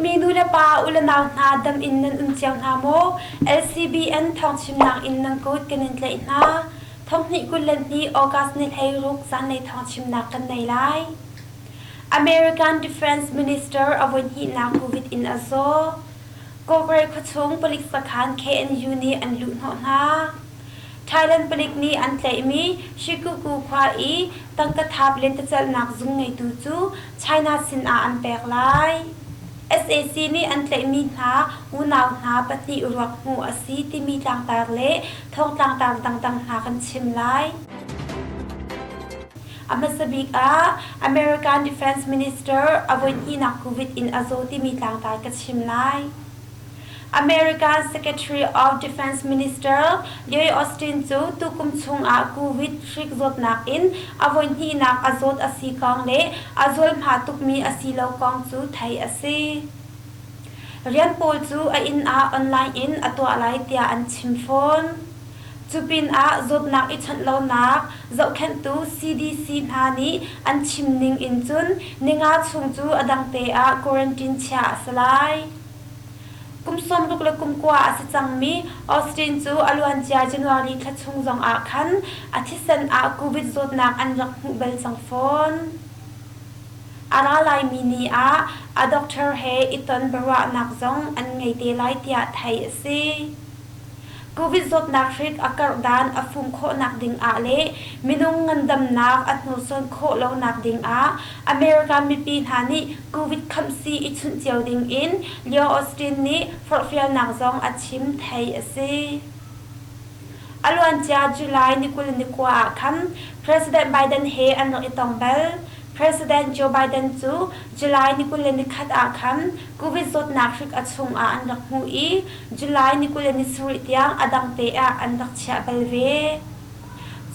Dawtmi nu le pa, u le nau hna dam in nan um cio hna maw? LCBN thawngchimnak in nan kut kan in tlaih hna. Thonghnih 22 August ni 16 zanlei thawngchimnak kan nei lai. American Defense Minister a voihnihnak COVID in a zaw. Kawlrae khuachung palik sakhan KNU nih an luhhnawh hna. Thailand palik nih an tlaihmi Shikoku khua i tangka thap lentecelhnak zung ngeitu cu China sinah an pek lai. Sac nih an tlaihmi hna unau hna pahnih ruak hmuh a si timi tlangtar le thawngtlangtar dangdang hna kan chim lai. A hmasa bik ah American Defense Minister a voihnihnak COVID in a zaw timi tlangtar ka chim lai. American Secretary of Defense Minister Lloyd Austin cu tukum chungah COVID hrik zawtnak in a voihnihnak a zawt a si kong le a zualhma tukmi a si lo kong cu theih a si. Rian pawl cu a inn ah online in a tuah lai tiah an chim fawn. Cu pinah zawtnak i chawnh lonak zohkhenhtu CDC hna nih an chim ning in cun ninga chung cu a dangte ah quarantine chiah a si lai. Kum 60 le kum kua a si cangmi Austin cu a luancia January thla chung zongah khan a thisen ah COVID zawtnak an rak hmuh bal cang fawn. A ra laimi ni ah a doctor he i ton biaruahnak zong an ngei te lai tiah theih a si. Covid zawtnak hrik a karh dan a fum khawhnak ding ah le minung ngandamnak a hnursuan khawh lonak ding ah America mipi hna nih Covid khamsii i chunh cio ding in Leo Austin nih forhfialnak zong a chim theih a si. A luancia July ni 29 ah khan President Biden he an rak i tong bal. President Joe Biden cu July ni 21 ah khan Covid zawtnak hrik a chung ah an rak hmuh i July ni 27 tiang a dang te ah an rak chiah bal ve.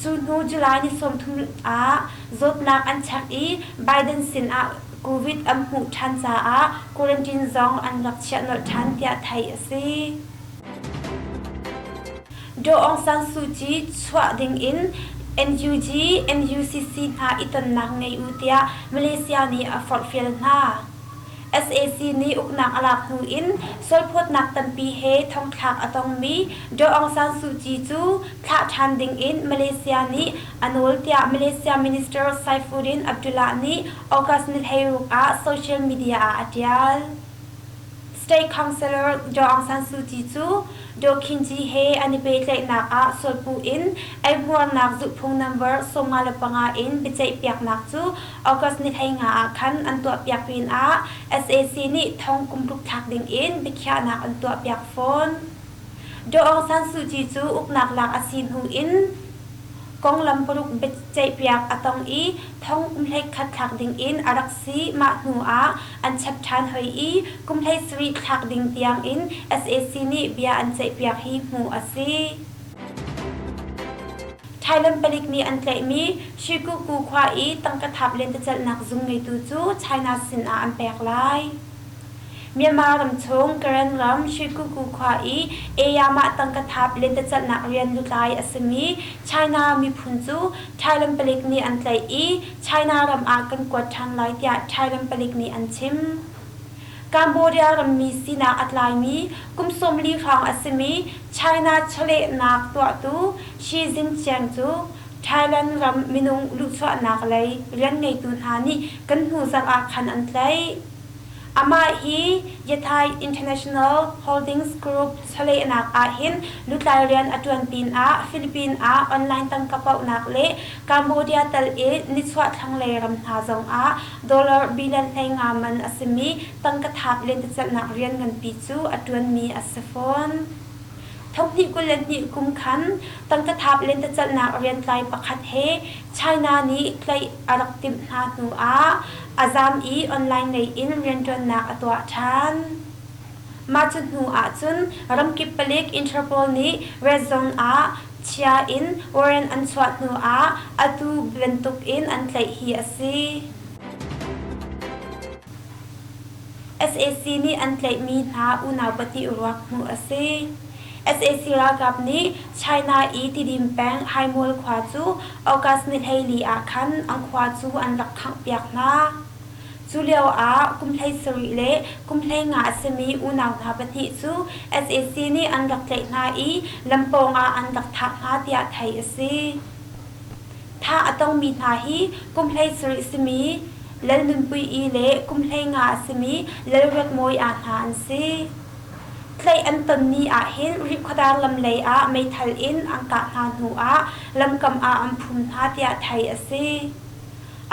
Cu hnu July ni 30 ah zawtnak an check i Biden sin ah Covid an hmuh ṭhan caah quarantine zong an rak chiah nolh ṭhan tiah theih a si. Daw Aung San Suu Kyi chuah dingin NUG, NUCC hna i tonnak ngei u tiah Malaysia nih a forhfial hna. Sac nih uknak a lak hnu in sualphawtnak tampi he thongthlak a tongmi Daw Aung San Suu Kyi cu thlah ṭhan dingin Malaysia nih a nawl tiah Malaysia Minister Saifuddin Abdullah nih August ni 16 ah social media ah a ṭial. State Councilor Daw Aung San Suu Kyi cu Daw Khin Gyi he an i pehtlaihnak ah sualpuh in eihmuarnak zulhphung number 55 in biaceihpiaknak cu August ni 15 ah khan an tuahpiak pinah sac nih thong kum ruk thlak dingin biakhiahnak an tuahpiak fawn. Daw Aung San Suu Kyi cu uknak lak a si hnu in konglam paruk biaceihpiak a tong i thong kum 11 thlak dingin a rak si. Mah hnu ah an chap ṭhan hoi i kum 17 thlak ding tiangin sac nih bia an ceihpiak hi hmuh a si. Thailand palik nih an tlaihmi Shikoku khua i tangka thap lentecelhnak zung ngeitu cu China sinah an pek lai. Myanmar ramchung Karen ram Shikoku khua i Ayama tangka thap lentecelhnak rian lutlai a simi China miphun cu Thailand palik nih an tlaih i China ram ah kan kuat ṭhan lai tiah Thailand palik nih an chim. Cambodia rammi sinak a tlaimi kum 40 hrawng a simi China chawlehnak tuahtu Xi Jinping cu Thailand ram minung luhchuahnak lei rian ngeitu hna nih kan hnu zarh ah khan an tlaih. Amah hi Yatai International Holdings Group chawlehnak ahhin lutlai rian a ṭuan pinah Philippines ah online tangka pohnak le Cambodia tal i nichuah thlanglei ram hna zongah dollar billion 15 man a simi tangka thap lentecelhnak rian nganpi cu a ṭuanmi a si fawn. Thonghnih 22 kum khan tangka thap lentecelhnak riantlai pakhat he China nih tlaih a rak timh hna hnu ah a zaam i online lei in rianṭuannak a tuah ṭhan. Mah cu hnu ahcun ramkip palik Interpol nih red zone ah chia in warrant an chuah hnu ah atu bantuk in an tlaih hi a si. Sac nih an tlaihmi hna unau pahnih ruak hmuh a si. Sac ralkap nih China i Tidim peng Haimual khua cu August ni 14 ah khan an khua cu an rak khanghpiak hna. Cu lioah kum 17 le kum 15 a simi unau hna pahnih cu sac nih an rak tlaih hna i lam pawngah an rak thah hna tiah theih a si. Thah a tongmi hna hi kum 17 simi Lalnunpuii le kum 15 a simi Lalruatmawia hna an si. Tlaih an ton ni ahhin Rihkhawdar lam lei ah meithal in an kah hna hnuah lamkam ah an phum hna tiah theih a si.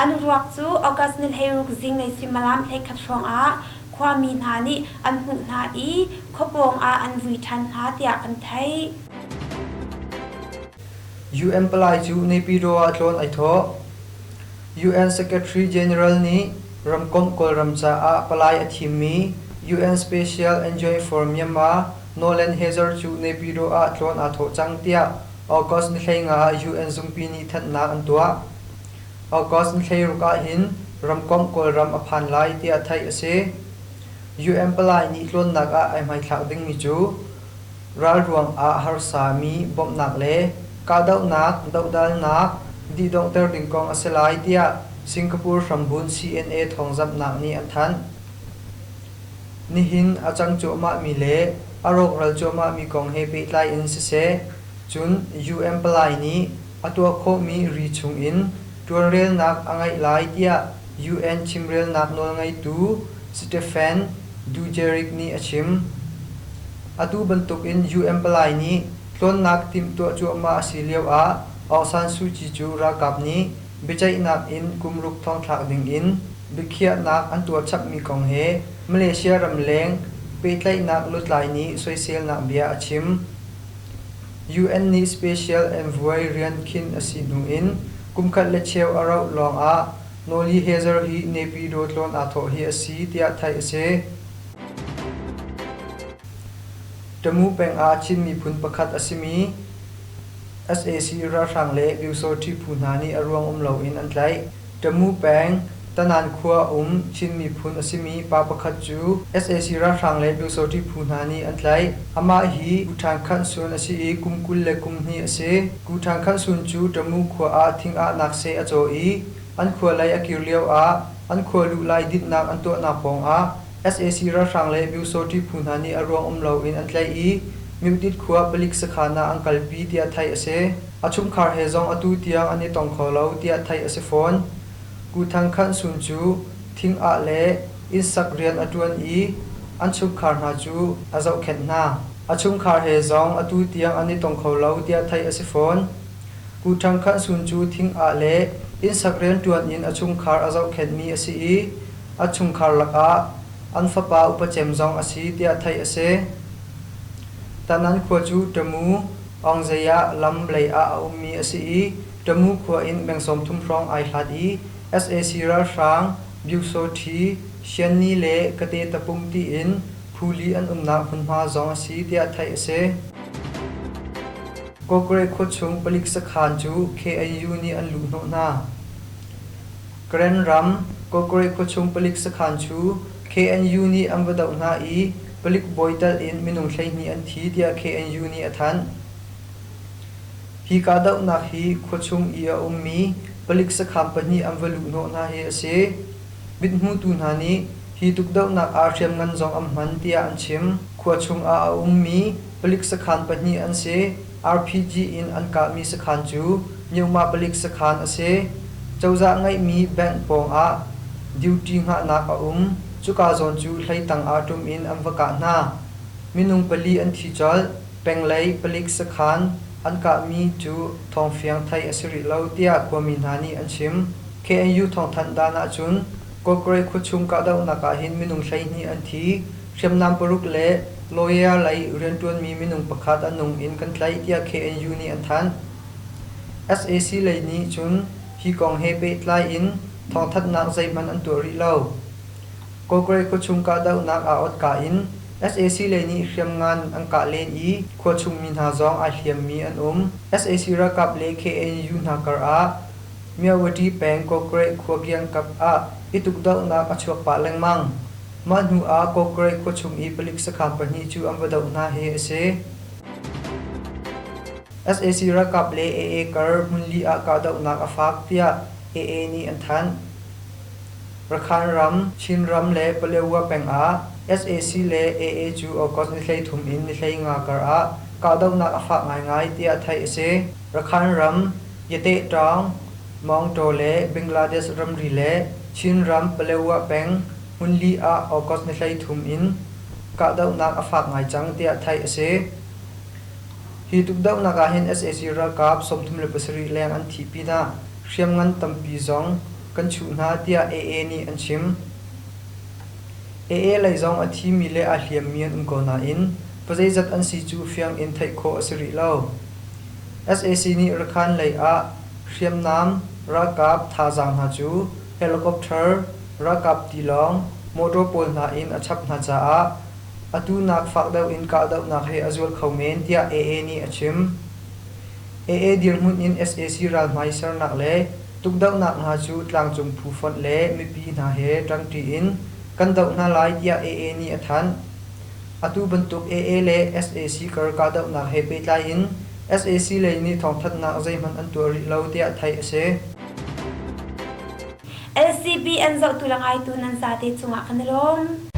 An ruak cu August ni 16 zinglei suimilam 11 hrawngah khuami hna nih an hmuh hna i khuapawng ah an vui ṭhan hna tiah kan theih. UN palai cu Naypyidaw ah tlawn ai thawh. UN Secretary General nih ramkomh Kawlram caah palai a thimmi UN Special Envoy for Myanmar Nolan Hezer cu Naypyidaw ah tlawn aa thawh cang tiah August ni 15 ah UN zungpi nih thanhnak an tuah. August ni 16 ahhin ramkomh Kawlram a phan lai tiah theih a si. UN palai nih tlawnnak ah ai hmaithlak dingmi cu ral ruangah harsami bawmhnak le kahdohnak dohdalnak dihdonghter ding kong a si lai tiah Singapore hrambunh CNA thawngzamhnak nih an thanh. Nihin a cang cuahmahmi le a rawkral cuahmahmi kong he pehtlai in siseh, cun UN palai nih a tuah khawhmi ri chungin ṭuanrelnak a ngeih lai tiah UN chimrelnak nawlngeitu Stephen Dujarric nih a chim. Atu bantukin UN palai nih tlawnnak timhtuah cuahmah a si lioah Aung San Suu Kyi cu ralkap nih biaceihnak in kum ruk thongthlak dingin biakhiahnak an tuah chapmi kong he Malaysia ramleng pehtlaihnak lutlai nih soiselnak bia a chim. UN nih Special Envoy rian khinh a si hnu in kumkhat le cheu a rauh lawngah Noli Hezer hi Naypyidaw tlawn aa thawh hi a si tiah theih a si. Tamu peng ah Chin miphun pakhat a simi sac ralhrang le Pyusawṭhi phu hna nih a ruang um loin an tlaih. Tamu peng Tanan khua um Chin miphun a simi pa pakhat cu sac ralhrang le Pyusawṭhi phu hna nih an tlaih. Amah hi Pu Ṭhan Khanh Sun a si i kum 22 a si. Pu Ṭhan Khanh Sun cu Tamu khua ah thing-ahnak seh a caw i an khua lei a kir lioah an khua luh lai dinhnak an tuahnak pawngah sac ralhrang le Pyusawṭhi phu hna nih a ruang um loin an tlaih i Myutit khua palik sakhan ah an kalpi tiah theih a si. A chungkhar he zong atu tiang an i tong kho lo tiah theih a si fawn. Ku Thang Khanh Sun cu thing-ah le innsak rian a ṭuan i an chungkhar hna cu a zohkhenh hna. A chungkhar he zong atu tiang an i tong kho lo tiah theih a si fawn. Ku Thang Khanh Sun cu thing-ah le innsak rianṭuan in a chungkhar a zohkhenhmi a si i a chungkhar lakah an fapa upa cem zong a si tiah theih a si. Tanan khua cu Tamu, Aungzei-ah lam lei ah a ummi a si i Tamu khua in meng 30 hrawng ai hlat i sac ralhrang Byusawṭhi, Sianni le Kate Tapung tiin phuli an umnak hmunhma zong a si tiah theih a si. Kawkre khuachung palik sakhan cu KNU nih an luhhnawh hna. Karen ram Kawkre khuachung palik sakhan cu KNU nih an va doh hna i palik bawi telh in minung 12 an thi tiah KNU nih a thanh. Hi kahdohnak hi khuachung i a ummi palik sakhan pahnih an va luhhnawh hna hi a si. Mithmutu hna nih hi tukdohnak ah hriamngan zong an hman tiah an chim. Khua chungah a ummi palik sakhan pahnih an si. RPG in an kahmi sakhan cu Myanmar palik sakhan a si. Cozah ngeihmi bank pawngah duty hngahnak a um. Cuka zawn cu hleitang ah ṭum in an va kah hna. Minung pali an thi colh. Penglei palik sakhan an kahmi cu thawngfiang theih a si rih lo tiah khuami hna nih an chim. KNU thawngthanh dan ahcun Kawkre khuachung kahdohnak ah hin minung 12 an thi. Hriamnam paruk le lawyer lei rianṭuanmi minung pakhat a nung in kan tlaih tiah KNU nih an thanh. Sac lei nih cun hi kong he pehtlai in thawngthanhnak zeihmanh an tuah rih lo. Kawkre khuachung kahdohnak aa ot-ka in sac lei nih hriamngan an kah len i khuachung mi hna zong aa hliammi an um. Sac ralkap le KNU hna kar ah Myawaddy peng Kawkre khua kiangkap ah i tukdohnak a chuak pah lengmang. Mah hnu ah Kawkre khuachung i palik sakhan pahnih cu an va doh hna hi a si. Sac ralkap le AA kar hmunli ah kahdohnak a fak tiah AA nih an thanh. Rakhine ram, Chinram le Paletwa peng ah sac le AA cu August ni 13 in ni 15 kar ah kahdohnak a fak ngaingai tiah theih a si. Rakhine ram, Yate Taung, Maungtaw le Bangladesh ramri le Chinram Paletwa peng hmunli ah August ni 13 in kahdohnak a fak ngai cang tiah theih a si. Hi tukdohnak ah hin sac ralkap 37 leng an thih pinah hriamngan tampi zong kan chuh hna tiah AA nih an chim. AA lei zong a thimi le aa hliammi an um ko nain pazeizat an si cu fiang in theih khawh a si rih lo. Sac nih Rakhan lei ah hriamnam ralkap thazaang hna cu helicopter, ralkap tilawng, motor pawl hna in a chap hna caah atu nak fak deuh in kahdohnak he a zual kho men tiah AA nih a chim. AA dirhmun in sac ralhmai sernak le tukdohnak hna cu tlangcung phu fonh le mipi hna he ṭangṭi in kan doh hna lai tiah AA nih a thanh. Atu bantuk AA le sac kar kahdohnak he pehtlai in sac lei nih thawngthanhnak zeihmanh an tuah rih lo tiah theih a si. LCB an zohtu le ngaitu nan zate cungah kan i lawm.